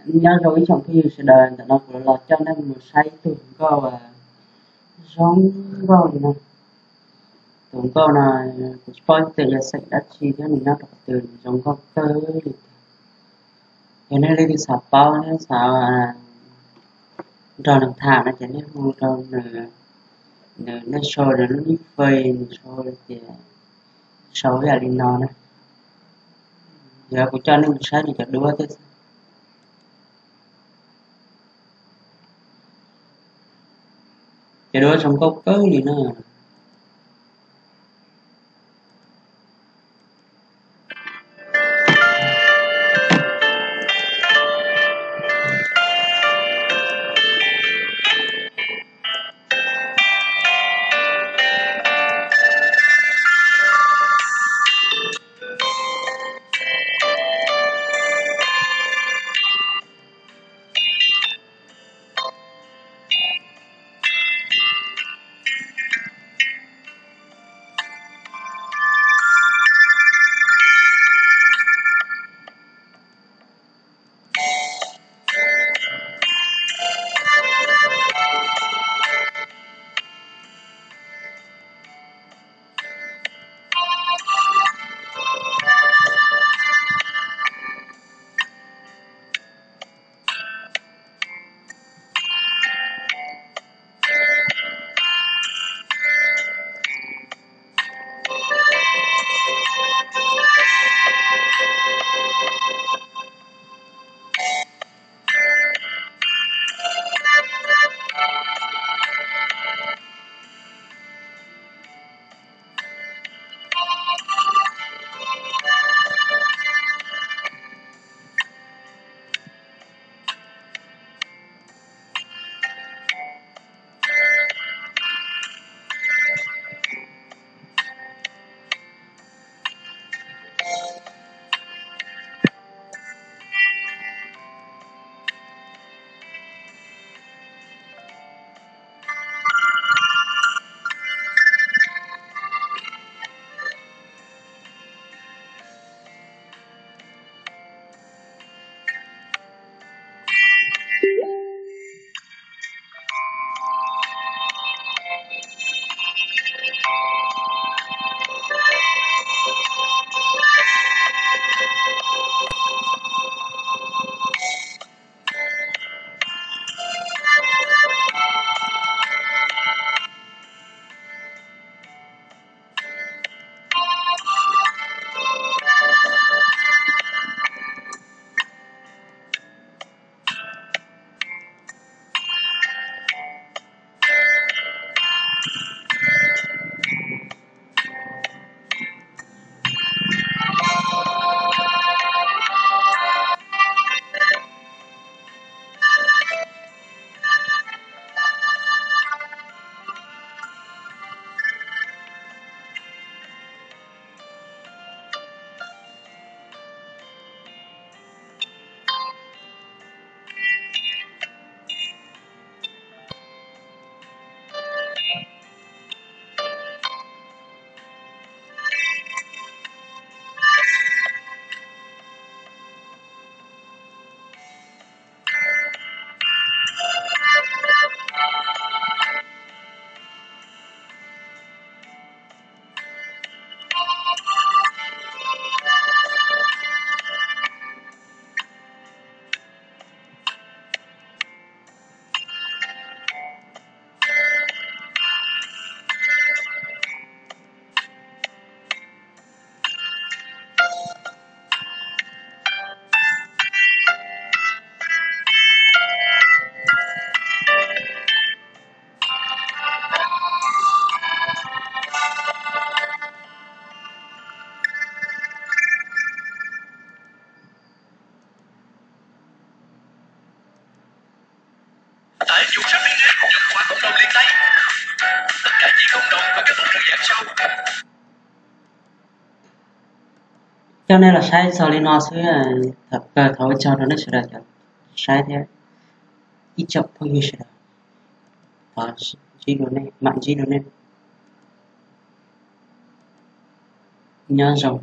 Nyob zoo ib tsoom phooj ywg sawv daws, ntawm no kuv los coj nej mus saib ib tug nkauj zoo nkauj li no. Tus nkauj no kuv tsis paub tias yog xeem dab tsi thiab nws nyob rau qhov twg, nws zoo nkauj kawg li tiag. Yog nej leej twg xav paub thiab xav nrog nws tham no ces nej hu rau nws, nej sau nws lub nick Face, nws sau tias, sau ib yam li no na. Yog kuv coj nej mus saib nws cov duab thiab xwb. Cov duab zoo nkauj kawg li na. Coj nej los saib txog li no xwb, thaum kawg thov ua tsaug rau nej sawv daws cov saib thiab ib tsoom phooj ywg sawv daws. Thov ntsib dua nej, mam ntsib dua nej. Nyob zoo.